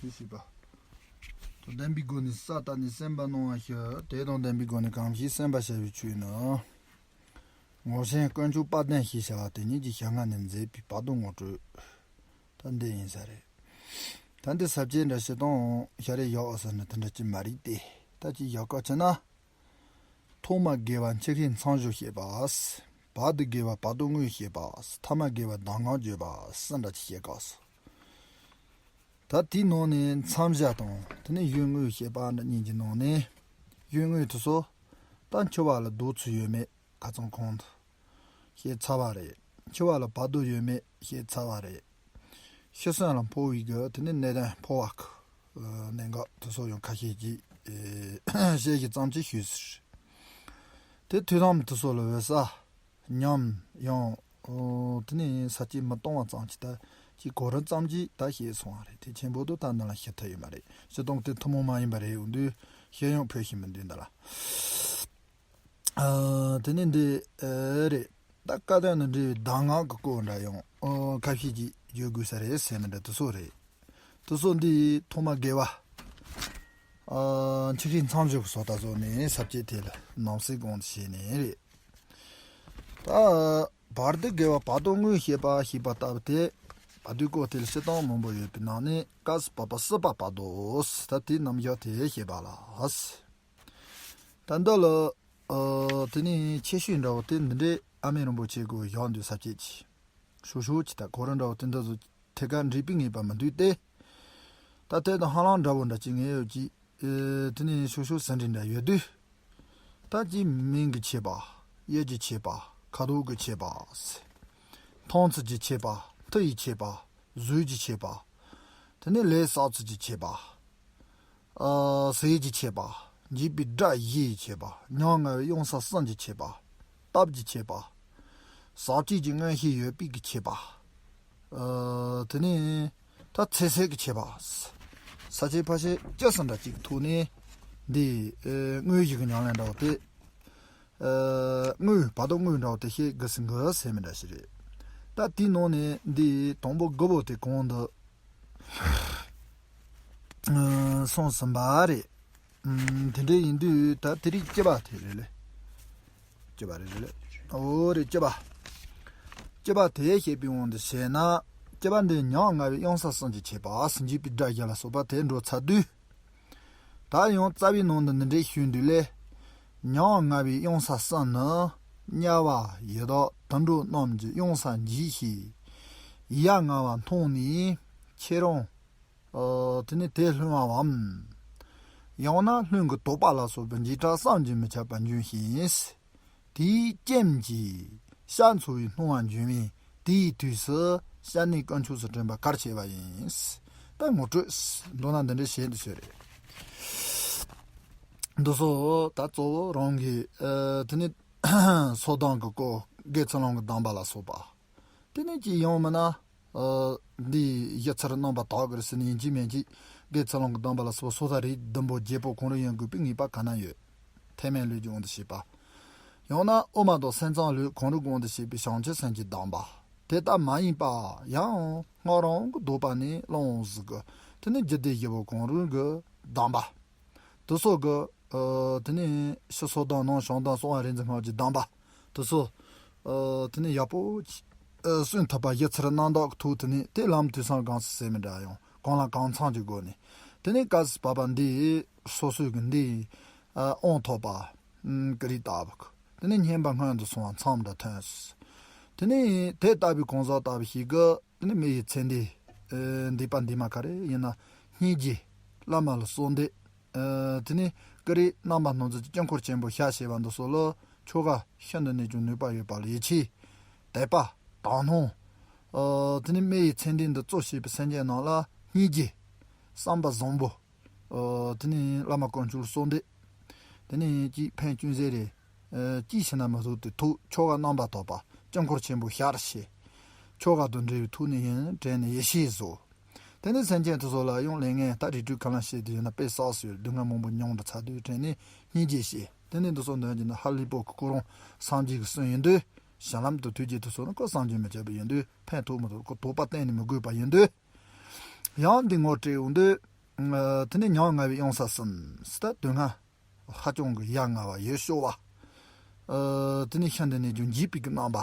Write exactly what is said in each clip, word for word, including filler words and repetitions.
ཞེས་པ། དོན་ལྡན་པའི་སྒོ་ནས་ས་བལྟ་ནས་སེམས་པ་སྣང་བ་ཞི། དེ་དང་ལྡན་པའི་སྒོ་ནས་གང་ཞིག་སེམས་པར་བྱ་བའི་ཆོས་ནི། ངོར་ཆེན་དཀོན་མཆོག་དཔལ་ལྡན་ཞེས་བྱ་བ་དེ་ཉིད་ཀྱི་ཞལ་སྔ་ནས་མཛད་པའི་བར་དོ་ངོ་སྤྲོད། ད་འདི་ཡིན་ས་རེད། ད་འདི་ས་བཅད་འདྲ་ཞིག་དང་ཞལ་རས་ཡག་ཟེར་ནས་དེ་འདྲ་ཅིག་མ་རེད་དེ། ད་ཅིག་ཡག་ག་ཆེ་ན། ཐོག་མ་དགེ་བ་འཆི་ཁའི་མཚམས་སྦྱོར་བཤད་པ། བར་དུ་དགེ་བ་བར་དོ་དངོས་བཤད་པ། ཐ་མ་དགེ་བ་གདམས་ངག་བརྗོད་པ་གསུམ་འདྲ་ཅིག་བཤད་དགོས་སོ། ད་དེའི་ནང་ནས་མཚམས་བཞག་དང་དེ་ནས་གཞུང་དངོས་བཤད་པ་འདྲ་གཉིས་ཀྱི་ནང་ནས། གཞུང་དངོས་དེ་ཚོ། ད་འཆི་བ་ལ་ལྡོག་ཚུལ་ཡོད་མེད་ཁ་ཚང་གོང་དུ་བཤད་ཚར་བ་རེད། འཆི་བ་ལ་བར་དོ་ཡོད་མེད་བཤད་ཚར་བ་རེད། ཤི་གསོན་ལ་འཕོ་བའི་གི་དེ་ནས་གནས་དང་འཕོ་བ་གི་གནད་འགག་དེ་ཚོ་ཡང་ཁ་ཤས་ཀྱིས་ཨེ་བཤད་ཀྱི་ཙམ་ཅིག་ཞུས་ཟེར། དེ་ཐོས་དམ་དེ་ཚོ་ལ་འོད་གསལ་ཉམས་ཡང་། ཨོ། དེ་ནས་ས་བཅད་མི་གཏོང་བ་ཙམ་གྱིས་ད་ཅིག་གོ་རིམ་ཙམ་གྱིས་ད་ཤེས་སོང་བ་རེད། དེ་ཆེན་པོ་དུ་ད་འདི་ལ་ཤེས་ཐུབ་ཡོད་མ་རེད། སྤྱིར་བཏང་དེ་ཐུན་མོང་མ་ཡིན་པ་རེད། འོ་འདུག་ཤེས་ཡོན་ཕོད་ཤིང་མི་འདུག་འདི་ལ། ཨ། དེ་ནས་འདི་ཨེ་རེད། ད་བཀའ་བསྟན་དང་འབྲེལ་བའི་གདམས་ངག་གི་སྐོར་འདྲ་ཡང་ཨོ་ཁ་ཤས་ཀྱིས་བརྗོད་དགོས་ས་རེད་ཟེར་ནི་འདྲ་དེ་ཚོ་རེད། དེ་ཚོ་འདི་ཐོག་མ་དགེ་བ། ཨ། འཆི་ཁའི་མཚམས་སྦྱོར་གྱི་སོ་ད་བཟོ་ནས་ས་བཅད་དེ་ལ་ནང་གསེས་གོང་དུ་བྱས་ནས་རེད། ད་བར་དུ་དགེ་བ་བར་དོ་དངོས་བཤད་པ་ཞེས་པ་ལྟ་བུ་དེ། བར་དོའི་སྐོར་དེ་ལ་སྤྱིར་བཏང་མང་པོ་ཡོད་པའི་ནང་ནས་བཀའ་སྩལ་པ་སྲིད་པ་བར་དོ། ད་དེའི་རྣམ་གཞག་དེ་བཤད་པ་ལ། ད་འདི་ལ། ཨ། དེ་ནས་ཆེ་ཤོས་འདྲ་བོ་དེ་འདི་འདྲའི་ཨ་མེས་རིན་པོ་ཆེ་གིས་བཞག་འདུག་ས་བཅད་ཀྱི། ཤོག་ཤོག་ཅིག་ད་གོ་རིམ་འདྲ་བོ་དེ་འདི་ཚོ་ཐད་ཀར་འགྲིག་པའི་ངེས་པ་མི་འདུག་སྟེ། ད་དེ་དང་ཧ་ལམ་འདྲ་བོ་འདྲ་ཅིག་ངེས་ཡོད་ཀྱི། ཨེ། དེ་ནས་ཤོག་ཤོག་ཟིན་བྲིས་འདྲ་ཡོད་དུས། ད་ཅིག་མིང་གི་ཆད་པ། དབྱིབས་ཀྱི་ཆད་པ། ཁ་དོག་གི་ཆད་པ། མཐོང་ཚུལ་གྱི་ཆད་པ། མཐུ་ཡི་ཆད་པ། གཟུགས་ཀྱི་ཆད་པ། དེ་ནས་ལས་བསགས་ཚུལ་གྱི་ཆད་པ། ཨ། ཟས་ཀྱི་ཆད་པ། འཇིགས་པའི་དགྲ་བཞིའི་ཆད་པ། མྱ་ངན་པའི་གཡང་ས་གསུམ་གྱི་ཆད་པ། སྟོབས་ཀྱི་ཆད་པ། ཟག་བཅས་ཀྱི་མངོན་ཤེས་ཡོད་པའི་གི་ཆད་པ། ཨ། དེ་ནས་ད་ཚེ་ཟད་ཀྱི་ཆད་པ། ས་བཅད་ཕལ་ཆེར་བཅུ་ཙམ་འདྲ་གཅིག་གི་ཐོག་ནས་འདི། ཨེ། དངོས་གཞི་གི་ཉམས་ལེན་འདྲ་བོ་དེ། ཨ། དངོས་བར་དོ་དངོས་འདྲ་བོ་དེ་བཤད་དགོས་སུ་འགི་ཟེར་མི་འདྲ་ཞིག་རེད། ད་དེའི་ནང་ནས་འདི་དང་པོ་དགུ་པོ་དེ་གོང་དུ། ཨ། སོང་ཟིན་པ་རེད། ཨམ། དེ་འདྲ་ཡིན་དུས་ད་དེ་རིང་བཅུ་པ་དེ་རེད་ལེ། བཅུ་པ་རེད་རེད་ལེ། འོ་རེད། བཅུ་པ། བཅུ་པ་དེ་བཤད་པའི་དབང་དུ་བྱས་ན། བཅུ་པ་འདི་མྱ་ངན་པའི་གཡང་ས་གསུམ་གྱི་ཆད་པ། འཇིགས་པའི་དགྲ་བཞི་ལ་སོགས་པ་དེ་འགྲོ་ཚར་དུས། ད་ཡང་རྩ་བའི་ནང་དུ་འདི་འདྲའི་ཞུས་འདུག་ལེ། མྱ་ངན་པའི་གཡང་ས་གསུམ་ནི། དམྱལ་བ་ཡི་དྭགས་དུད་འགྲོ་རྣམས་ཀྱི་གཡང་ས་འཇིགས་ཤིང་། ཡ་ང་བ་མཐོང་ནས་ཁྱེད་རང་། ཨ། དེ་ནས་དེ་ལྷུང་བའམ། ཡང་ན་ལྷུང་གི་དོགས་པ་ལ་སོགས་པའི་འཇིགས་སྐྲག་བསམ་གྱིས་མི་ཁྱབ་པ་འབྱུང་ཞིང་། དེའི་རྐྱེན་གྱིས་ཤ་འཚོ་བའི་སྣང་བ་འབྱུང་བས་དེའི་དུས་སུ་སྐྱབས་གནས་དཀོན་མཆོག་ཏུ་དྲན་པ་གལ་ཆེ་བ་ཡིན། ད་ངོ་སྤྲོད་མདོར་ན་འདི་འདྲ་བྱས་འདི་ཚོད་རེད། འདི་ཚོ་ད་གཙོ་བོ་རང་གི། ཨ། དེ་ནས་སོ་བདུན་གྱི་སྐོར་དགེ་ཚུལ་སློང་གི་གདམས་པ་ལ་སོགས་པ། དེ་ནས་ཅི་ཡང་མིན་ན། ཨ། འདི་ཡི་ཚུལ་རྣམ་པར་དག་གི་རེད་ཟེར་ནས་ཡིན་གཅིག་མིན་གཅིག་དགེ་ཚུལ་སློང་གི་གདམས་པ་ལ་སོགས་པ་སོ་ཐར་རིགས་བདུན་པོ་བརྒྱད་པོ་གང་རུང་ཡིན་དགོས་པའི་ངེས་པ་ག་ན་ཡོད། ཐེག་དམན་ལུགས་ཀྱི་དབང་དུ་བྱས་པ། ཡང་ན་དབུ་མ་དང་སེམས་ཙམ་ལུགས་གང་རུང་གི་དབང་དུ་བྱས་པའི་བྱང་ཆུབ་སེམས་ཀྱི་གདམས་པ། དེ་ལྟ་མ་ཡིན་པ་ཡང་སྔགས་རང་གི་ལྡོག་པ་ནས་བླང་བཟོད་ཀྱི། དེ་ནས་རྒྱུད་སྡེ་བཞི་པོ་གང་རུང་གི་གདམས་པ། དེ་སོགས་ཀྱི། ཨ། དེ་ནས་ཕྱི་སོ་བདུན་ནང་བྱང་བདུན་གསང་བ་རིག་འཛིན་སྔགས་ཀྱི་གདམས་པ་དེ་ཚོ། ཨ། དེ་ནས་ཡག་པོ་ཅིག་ཨ། སུན་ཐུབ་པ་ཡི་ཚུལ་རྣམ་དག་གི་ཐོག་དེ་ནས་དེ་ལམ་དུས་སང་གང་སྲིད་ཟེར་མི་འདྲ་ཡང་གང་ལ་གང་འཚམ་གྱི་སྒོ་ནས། དེ་ནས་སྐབས་སུ་བབ་པ་འདི་སོ་སོའི་གི་འདི། ཨ། དབང་ཐོབ་པ། ཨ། ཀུ་རེ་ལྟ་བུ། དེ་ནས་བསྙེན་པ་སྔོན་དུ་སོང་བ་མཚམས་འདྲ་ཐོན། དེ་ནས་དེ་ལྟ་བུའི་གང་ཟག་ལྟ་བུ་ཞིག་གི། དེ་ནས་མི་ཡི་ཚེ་འདི། ཨ། འདས་པ་འདས་མ་ག་རེ་ཡིན་ན་སྙིང་རྗེ། བླ་མ་ལ་གསོལ་འདེབས། ཨ། དེ་ནས་ཀུ་རེ་རྣམ་པ་སྣ་ཚོགས་ཀྱི་དཀྱིལ་འཁོར་ཆེན་པོ་ཞལ་བཞེས་པ་འདི་སོགས་ལ་ཆོ་ག་ཤིན་ཏུ་ནས་ཀྱང་ནུས་པ་ཡོད་པ་ལ་ཡིད་ཆེས། དད་པ། དག་སྣང་། ཨ། དེ་ནས་མི་ཡི་ཚེ་འདི་འདི་གཙོ་བྱས་པའི་སེམས་ཅན་རྣམས་ལ་སྙིང་རྗེ། བསམ་པ་བཟང་པོ། ཨ། དེ་ནས་བླ་མ་དཀོན་མཆོག་ལ་གསོལ་འདེབས། དེ་ནས་ཅིག་ཕན་ཅུང་ཟད་རེ། ཨ། ཅིག་ཞིག་ན་མ་གཏོགས་དེ་ཐུགས་ཆོ་ག་རྣམ་པར་དག་པ་དཀྱིལ་འཁོར་ཆེན་པོ་ཞལ་བཞེས། ཆོ་ག་དང་འབྲེལ་བའི་ཐུགས་ནས་ཡིན་དྲན་ནས་ཡེ་ཤེས་བཟོ། དེ་ནས་སེམས་ཅན་དེ་ཚོ་ལ་ཡང་ལས་ངན་ད་རིགས་དྲུག་ཁ་ལ་བཤད་དུས་ཡིན་ན་དཔེ་བསགས་སུ་ཡོད་སྡུག་བསྔལ་མང་པོ་མྱོང་འགྲོ་ཚར་དུས་དྲན་ནས་སྙིང་རྗེ་བྱེད། དེ་ནས་འདི་ཚོ་འདོན་གྱི་ན་ཧ་ལས་པོ་གི་ཁོ་རང་སངས་རྒྱས་ཀྱི་གསུང་ཡིན་དུས་བྱིན་རླབས་དང་ཐུགས་རྗེ་དེ་ཚོ་ནི་ཁོ་བསམ་གྱིས་མི་ཁྱབ་པ་ཡིན་དུས་ཕན་ཐོགས་མི་ཐོགས་ཁོ་དོགས་པ་གཏན་ནས་མི་དགོས་པ་ཡིན་དུས། ཡང་འདི་ངོ་སྤྲད་འོང་དུས། ཨ། དེ་ནས་མྱང་ང་བའི་གཡང་ས་གསུམ་ཟེར་ད་དུས་སྔ་ཧ་ཅང་གི་ཡ་ང་བ་ཡོད་ཤོ་བ། ཨ། དེ་ནས་ཤིན་ཏུ་ནས་ཀྱང་འཇིགས་པའི་གི་རྣམ་པ།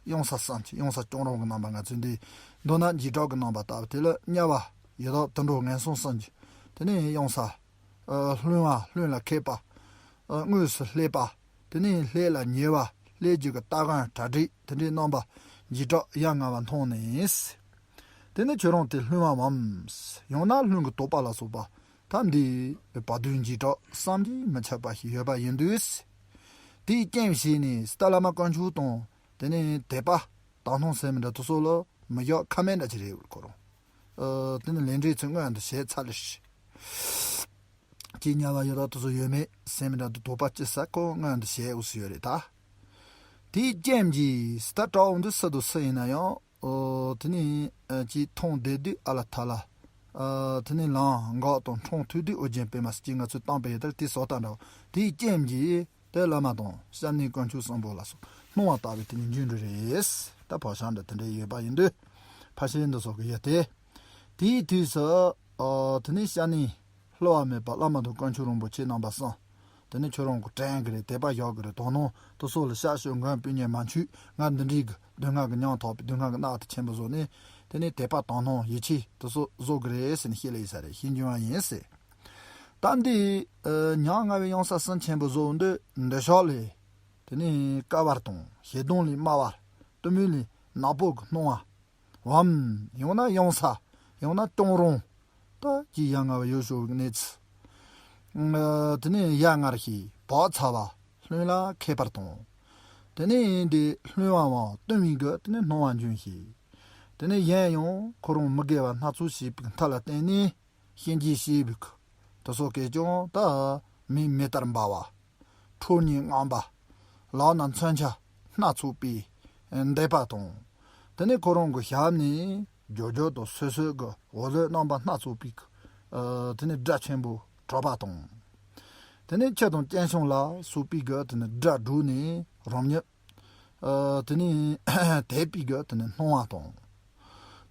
གཡང་ས་གསུམ་གྱི་གཡང་ས་གཅོང་རོང་གི་རྣམ་པ་ང་ཚོས་འདི་མདོར་ན་འཇིགས་སྐྲག་གི་རྣམ་པ་ལྟ་བུ་དེ་ལ་དམྱལ་བ་ཡི་དྭགས་དུད་འགྲོ་ངན་སོང་གསུམ་གྱི། དེ་ནས་གཡང་ས། ཨ། ལྷུང་བ་ལྷུང་ལ་ཁད་པ། ཨ། དངོས་སུ་ལྷད་པ། དེ་ནས་ལྷད་ལ་ཉེ་བ་ལྷད་ཀྱི་གི་ལྟ་གང་གྲ་སྒྲིག་དེ་འདྲའི་རྣམ་པ་འཇིགས་སྐྲག་ཡ་ང་བ་མཐོང་ནས། དེ་ནས་ཁྱོད་རང་དེ་ལྷུང་བའམ། ཡང་ན་ལྷུང་གི་དོགས་པ་ལ་སོགས་པ་ད་འདི་བར་དོའི་འཇིགས་སྐྲག་བསམ་གྱིས་མི་ཁྱབ་པ་ཞིག་ཡོད་པ་ཡིན་དུས། དེའི་རྐྱེན་བྱས་ནས་སི་ཏཱ་བླ་མ་དཀོན་མཆོག་དང་དེ་ནས་དད་པ་དག་སྣང་ཟེར་མི་འདྲ་དེ་ཚོ་ལ་མི་ཡག་ཁ་མེད་འདྲ་ཅིག་རེད་ཁོ་རང་། ཨ། དེ་ནི་ལས་འབྲས་ཚོ་སྔོན་དུ་བྱས་ཚར་ལ་ཤི། ཀྱི་དམྱལ་བ་ཡི་དྭགས་དེ་ཚོ་ཡོད་མེད་ཟེར་མི་འདྲ་དུ་དོགས་པ་ཅི་ཟ་ཁོ་སྔོན་དུ་བྱས་འུ་སུ་ཡོད་རེད་ད། དེའི་རྐྱེན་གྱིས་སི་ཏཱ་དྲག་འོང་དུས་སུ་དུ་སུ་ཡིན་ན་ཡང་། ཨོ། དེ་ནི་ཨ་ཅིག་མཐོང་བདེ་དུས་ཨ་ལ་ཐ་ལ། ཨ། དེ་ནི་ལང་འགག་དང་འཁྲུངས་ཐུག་དུས་ཨོ་རྒྱན་པད་མ་སྐྱེས་ང་ཚོས་བཏང་པའི་ཡི་དྭགས་དེ་སོ་ལྟ་འདྲ་བོ་དེའི་རྐྱེན་གྱིས། དེ་བླ་མ་དང་སྐྱབས་གནས་དཀོན་མཆོག་གསུམ་པོ་ལ་སོགས་སྣང་བ་ལྟ་བུའི་དེ་ནི་འཇུག་འགྲོ་རེད། ད་བག་ཆགས་འདྲ་དེ་འདྲ་ཡོད་པ་ཡིན་དུས། ཕ་ཤེས་འདི་སོགས་ཀྱི་ཡོད་དེ། དེའི་དུས་སུ། ཨ། དེ་ནས་སྐྱབས་གནས་བསླུ་བ་མེད་པ་བླ་མ་དང་དཀོན་མཆོག་རིན་པོ་ཆེ་རྣམ་པ་གསུམ། དེ་ནས་ཁྱོད་རང་གི་དྲན་གི་རེད་དད་པ་བཞག་གི་རེད་དོ་སྣང་དེ་སོགས་ལ་ཤ་ཤོད་མགོན་དཔེ་ཉེ་མ་འཆུས་ང་འདི་འདྲའི་གི་སྡུག་བསྔལ་གི་མྱང་ཐོག་པའི་སྡུག་བསྔལ་གི་རྣག་ཐུག་ཆེན་པོ་བཟོ་ནས། དེ་ནས་དད་པ་དག་སྣང་ཡིད་ཆེས་དེ་སོགས་བཟོ་གི་རེད་ཟེར་ནས་བཤད་ལེ་ཡིན་ས་རེད་ཤེས་འགྱུར་བ་ཡིན་ཟེར། ད་འདི། ཨ། མྱང་ང་བའི་གཡང་ས་གསུམ་ཆེན་པོ་བཟོ་འདོད་འདི་ཤོག་ལས། དེ་ནས་དཀའ་བར་དང་ཞེ་སྡང་ལས་དམའ་བར་གཏི་མུག་ལས་ནག་པོ་གི་སྣང་བ། བམ། ཡང་ན་གཡང་ས། ཡང་ན་གཅོང་རོང་། ད་ཀྱི་ཡ་ང་བ་ཡོད་ཤོག་གི་གནས་ཚུལ། ཨ། དེ་ནས་ཡ་ང་ར་ཞིག་བག་ཚ་བ་ལྷུང་ལ་ཁད་པར་དང་། དེ་ནས་འདི་ལྷུང་བའམ་གཏི་མུག་གི་དེ་ནས་སྣང་བ་འབྱུང་ཞིང་། དེ་ནས་གཞན་ཡང་ཁོ་རང་མི་དགེ་བ་སྣ་ཚོགས་བྱས་པའི་མཐའ་ལ་བརྟེན་ནས། གཤིན་རྗེ་གཤེད་པའི་ཁུ། དེ་སོགས་ཀྱིས་ཀྱང་ད་མི་མི་ལྟར་འབར་བ། ཁྲོ་གཉེར་ངན་པ། ལག་ན་མཚོན་ཆ་སྣ་ཚོགས་པའི་འདེབས་པ་དང་། དེ་ནས་ཁོ་རང་གི་ཞབས་ནས་རྒྱུ་རྒྱུ་དང་སོད་སོད་ཀྱི་འོ་ཟོད་རྣམ་པ་སྣ་ཚོགས་པའི་ཁུ། དེ་ནས་སྒྲ་ཆེན་པོ་གྲགས་པ་དང་། དེ་ནས་ཁྱི་དང་སྐྱེ་ཤིང་ལ་སོགས་པའི་གི་དེ་ནས་སྒྲ་སྒྲོགས་ནས་རང་ཉིད། ཨ། དེ་ནས་དད་པའི་གི་དེ་ནས་སྣང་བ་དང་།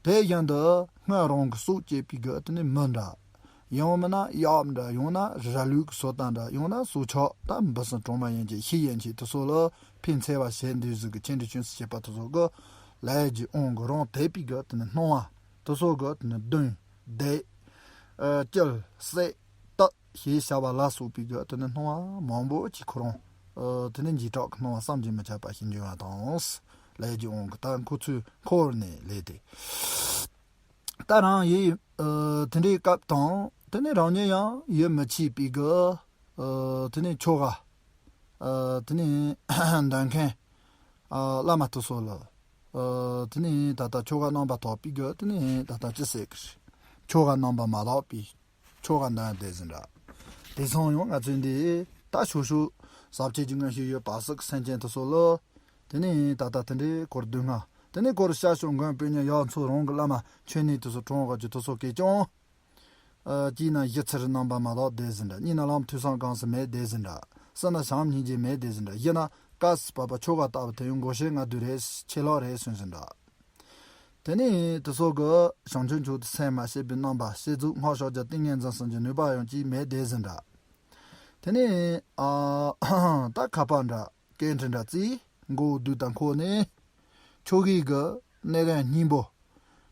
དེ་བཞིན་དུ་སྔར་རང་གི་སྲོག་བཅད་པའི་གི་དེ་ནས་མི་འདྲ། ཡང་མིན་ན་གཡག་འདྲ། ཡང་ན་ར་ལུག་གི་སོ་ལྟ་འདྲ། ཡང་ན་སྲོག་ཆགས་ད་འབུ་སྲིན་གྲོག་མ་ཡན་ཆད་ཤི་ཡན་ཆད་དེ་ཚོ་ལ་ཕན་འཚེ་བ་བྱེད་འདོད་ཟིག་གི་ཆེན་འདྲི་ཆུན་སྲི་བྱེད་པ་དེ་ཚོ་གི་ལས་ཀྱི་དབང་གི་རང་དད་པའི་གི་དེ་ནས་སྣང་བ་དེ་ཚོ་གི་དེ་ནས་གདོན་བདེ། ཨ། སྐྱིད་སྲེད་དག་ཞེས་བྱ་བ་ལ་སོགས་པའི་གི་དེ་ནས་སྣང་བ་མང་པོ་ཅིག་ཁོ་རང་། ཨ། དེ་ནས་འཇིགས་སྐྲག་གི་སྣང་བ་བསམ་གྱིས་མི་ཁྱབ་པ་ཞིག་འབྱུང་བ་དང་། ལས་ཀྱི་དབང་གིས་ད་ཁོ་ཚོས་འཁོར་ནས་ལས་དེ། ད་རང་ཡིན། ཨ། དེ་འདྲའི་སྐབས་དང་དེ་ནས་རང་ཉིད་ཡང་ཡིད་མི་ཆེས་པའི་གི། ཨ། དེ་ནས་ཆོ་ག་ཨ། དེ་ནས་འདོན་མཁན། ཨ། བླ་མ་དེ་ཚོ་ལ། ཨ། དེ་ནས་ད་ལྟ་ཆོ་ག་རྣམ་པར་དག་པའི་གི་དེ་ནས་ད་ལྟ་ཅི་ཟེར་གི་རེད། ཆོ་ག་རྣམ་པར་མ་དག་པའི་ཆོ་ག་འདོན་བསྡད་ཟིན་འདྲ། དེ་སོང་ཡང་ང་ཚོས་འདི་ད་ཤོ་ཤོ་ཟབ་ཆོས་ཀྱི་མངོན་ཤེས་ཡོད་པ་སྲིད་ཀྱི་སེམས་ཅན་དེ་ཚོ་ལ། དེ་ནས་ད་ལྟ་དེ་འདྲའི་སྐོར་སྡུག་བསྔལ། དེ་ནས་སྐོར་ཤ་ཤོ་མགོན་དཔོན་གཉེན་ཡང་ཚོ་རང་གི་བླ་མ་མཆོད་གནས་དེ་ཚོ་གྲོང་ག་ཅུ་དེ་ཚོ་གས་ཀྱང་། ཨ། གཅིག་ན་གཞི་ཚེ་རིང་རྣམ་པར་མ་དག་བསྡད་ཟིན་འདྲ། གཉིས་ན་ལམ་ཐོས་བསམ་གང་སུ་མེད་བསྡད་ཟིན་འདྲ། གསུམ་ན་བྱམས་སྙིང་རྗེ་མེད་བསྡད་ཟིན་འདྲ། བཞི་ན་བཀའ་སྲིད་པ་པ་ཆོ་ག་ལྟ་བུ་དེ་ཡང་མགོ་ཤེས་ང་དུ་རེད་ཆེ་ལོག་རེད་གསུངས་ཟིན་འདྲ། དེ་ནས་དེ་ཚོ་གི་བྱང་ཆུབ་མཆོག་ཏུ་སེམས་མ་བྱེད་པའི་རྣམ་པ་ཤེས་རྫོགས་སྔགས་ཕྱོགས་ཀྱི་ཏིང་ངེ་འཛིན་གསུམ་གྱི་ནུས་པ་ཡང་གཅིག་མེད་བསྡད་ཟིན་འདྲ། དེ་ནས་ཨ། ད་ཁ་པར་འདྲ། སྐད་འཕྲིན་འདྲ་བརྩིས་མགོ་བོ་བསྡུས་དང་འཁོར་ནས། ཆོ་གའི་གི་གནད་དོན་སྙིང་པོ།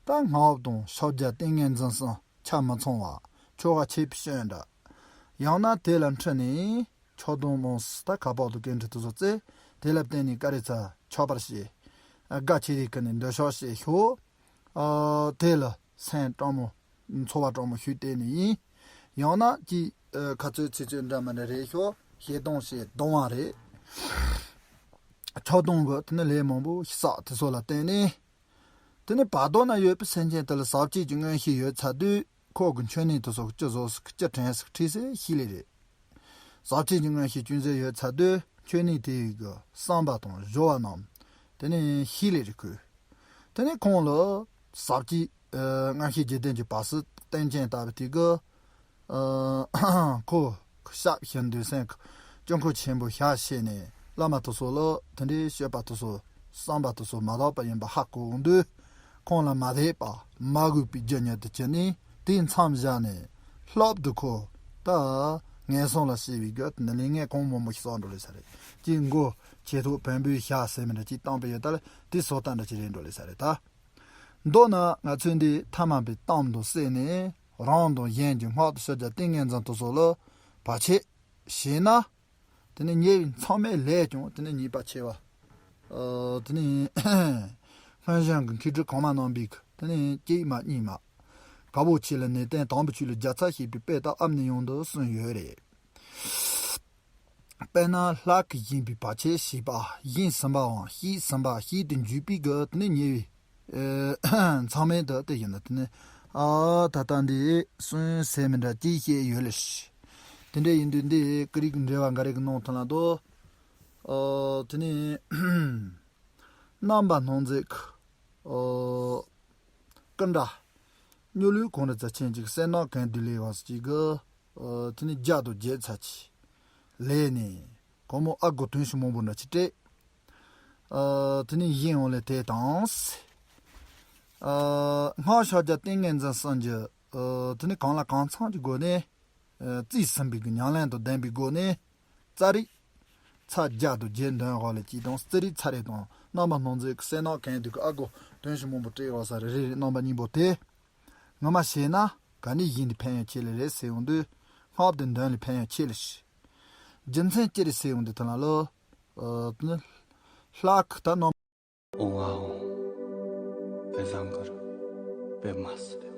ད་སྔགས་དང་ཕྱོགས་རྒྱ་ཏིང་ངེ་འཛིན་གསུམ་ཆ་མི་ཚང་བ་ཆོ་ག་ཆེ་བའི་སྐྱོན་འདྲ། ཡང་ན་དེ་ལ་འཁྲིལ་ནས་ཆོག་དོན་མོངས་སུ་ད་ཁ་པར་དུ་སྐད་འཕྲིན་དེ་ཚོ་བརྩེ། དེ་ལ་བརྟེན་ནས་ཀ་རེ་ཚ་ཆོག་པར་བྱེད། དགའ་ཆེ་རིགས་ཀུན་ནས་འདོད་ཆོག་བྱེད་ཤོག་ཨ། དེ་ལ་སེམས་སྤྲང་མོ། འཚོ་བ་སྤྲང་མོ་ཞུས་བལྟས་ནས་ཡིན། ཡང་ན་ཅིག་ཨ། ཁ་རྩོད་ཚིག་རྩོད་འདྲ་མི་འདྲ་རེད་ཤོག་ཞེ་སྡང་ཞེ་སྡང་བ་རེད། ཆགས་སྡང་གི་དེ་ནི་ལས་མང་པོ་བསགས་དེ་ཚོ་ལ་བརྟེན་ནས། དེ་ནི་བར་དོ་ན་ཡོད་པའི་སེམས་ཅན་དེ་ལ་ཟག་བཅས་ཀྱི་མངོན་ཤེས་ཡོད་ཚར་དུས་ཁོ་གི་མཆོད་གནས་དེ་ཚོ་ཅི་བཟོ་སྲིད་ཅི་དྲན་སྲིད་ཁྲིད་སྲིད་ཤེས་ལེ་རེད། ཟག་བཅས་ཀྱི་མངོན་ཤེས་ཅུང་ཟད་ཡོད་ཚར་དུས་མཆོད་གནས་དེའི་གི་བསམ་པ་དང་སྦྱོར་བ་རྣམས་དེ་ནི་ཤེས་ལེ་རེད་ཁོས། དེ་ནི་ཁོང་ལ་ཟག་བཅས་ཨ། མངོན་ཤེས་བརྒྱད་ལྡན་གྱི་བར་སྲིད་རྟེན་ཅན་ལྟ་བུ་དེ་གི། ཨ། ཁོ་ཞབས་ཞུ་འདོད་སེམས་ཀྱི་དཀྱིལ་འཁོར་ཆེན་པོ་ཞབས་ཕྱེ་ནས་བླ་མ་དེ་ཚོ་ལ་དེ་འདྲའི་སྤྱོད་པ་དེ་ཚོ་བསམ་པ་དེ་ཚོ་མ་དག་པ་ཡིན་པ་ཧ་གོ་འོང་དུས་ཁོང་ལ་མ་དད་པ་མ་གུས་པའི་རྒྱུ་ཉིད་དུ་གྱུར་ནས་དེའི་མཚམས་བཞག་ནས་ ལྷག་ཏུ་ཁོ་ད་ངན་སོང་ལ་སྐྱེ་བའི་གི་དེ་ནི་ལས་ངན་གང་མང་མང་ཞིག་བསགས་འགྲོ་ལེ་ས་རེད། ཅིག་མགོ་ཆེ་ཐོག་བོན་པོའི་ཞྭ་ཟེར་མི་འདྲ་ཅིག་བཏང་པའི་ཡོད་ད་ལ་དེ་སོ་ལྟ་འདྲ་ཅིག་རེད་འགྲོ་ལེ་ས་རེད་ད། མདོར་ན་ང་ཚོས་འདི་ཐ་མལ་པའི་གཏམ་དུ་བསྲེས་ནས་རང་དང་གཞན་གྱི་སྔགས་དང་ཕྱག་རྒྱ་ཏིང་ངེ་འཛིན་དུ་སོགས་ལ་བར་ཆད་བྱས་ན། དེ་ནི་ཉེ་བའི་མཚམས་མེད་ལས་ཀྱང་དེ་ནི་ཉེས་པ་ཆེ་བ། ཨ་དེ་ནི་སྔོན་བྱོན་གྱི་མཁས་གྲུབ་གོང་མ་རྣམ་པས་དེ་ནི་གཅིག་མ་གཉིས་མ། དཀར་པོ་ཆེ་ལ་ནས་བརྟེན་དང་པོ་ཆོས་ལ་རྒྱལ་ཚབ་ཞེས་པའི་དཔེ་དག་ཨ་ནི་ཡོང་དུ་གསུངས་ཡོད་རེད། དཔེར་ན་ལྷ་གིས་བཞེངས་པའི་བར་ཆད་ཞེས་པ་བཞེངས་ཟིན་པའམ་བཤིག་ཟིན་པ་བཤིག་ཏུ་འཇུག་པའི་གི་དེ་ནི་ཉེ་བའི་ཨེ་མཚམས་མེད་དུ་དེ་ཡིན་ན་དེ་ནི་ཨ་ད་ལྟ་འདི་གསུང་ཟེར་མི་འདྲ་ཅིག་བཤད་ཡོད་ལ་ཤི། དེ་འདྲ་ཡིན་དུས་འདི་ཀི་རིགས་འགྲེལ་བ་འགའ་རེ་གི་ནང་དུ་ལ་དོ། ཨོ་དེ་ནི་རྣམ་པར་སྣང་མཛད་ཀྱི་ཨོ་ཀུན་འདྲ་སྨྱོ་ལུས་གང་རུ་རྩ་ཆེན་གཅིག་གསེར་ནག་གན་དུ་ལས་བ་གཅིག་གི་ཨོ་དེ་ནི་རྒྱ་དང་རྒྱལ་ཚ་ཆེ་ལས་ནས་གོང་མོ་ཨ་སྒོར་དོན་ཞིག་མང་པོ་འདྲ་ཅིག་སྤྲད། ཨོ་དེ་ནི་གཞན་འོང་ལས་དེ་དང་། ཨོ་སྔགས་ཕྱག་རྒྱ་ཏིང་ངེ་འཛིན་གསུམ་གྱི་ཨོ་དེ་ནི་གང་ལ་གང་འཚམ་གྱི་སྒོ་ནས། ཨ་རྩིས་ཟིན་པའི་གི་ཉམས་ལེན་དང་ལྡན་པའི་སྒོ་ནས་རྩ་རིག་ཚ་རྒྱ་དང་རྒྱན་འདོན་འོག་ལ་སྐྱིད་དང་རྩ་རིག་ཚ་རེ་དང་རྣམ་པ་སྣང་མཛད་ཀྱི་གསེར་ནག་གན་དུ་གི་ཨ་སྒོར་དོན་ཞིག་མང་པོ་སྤྲད་འོག་ས་རེ་རེ་རེ་རྣམ་པ་གཉིས་པོ་དེ་ངོ་མ་བྱས་ན་ག་ནས་བཞིན་དུ་ཕན་ཡོན་ཆེ་ལེ་རེད་ཟེར་ཡོང་དུས་སྔགས་དེ་འདོན་ལས་ཕན་ཡོན་ཆེ་ལེ་ཤི། རྒྱུ་མཚན་ཅི་རེད་ཟེར་ཡོང་དུས་དེ་ལ་ལོ། ཨ་དེ་ནི་ལྷ་ཁུ་ད་རྣམ། ཨོ་ཝའོ། དཔེ་བཟང་གི་རེད། དཔེ་མ་སྲིད།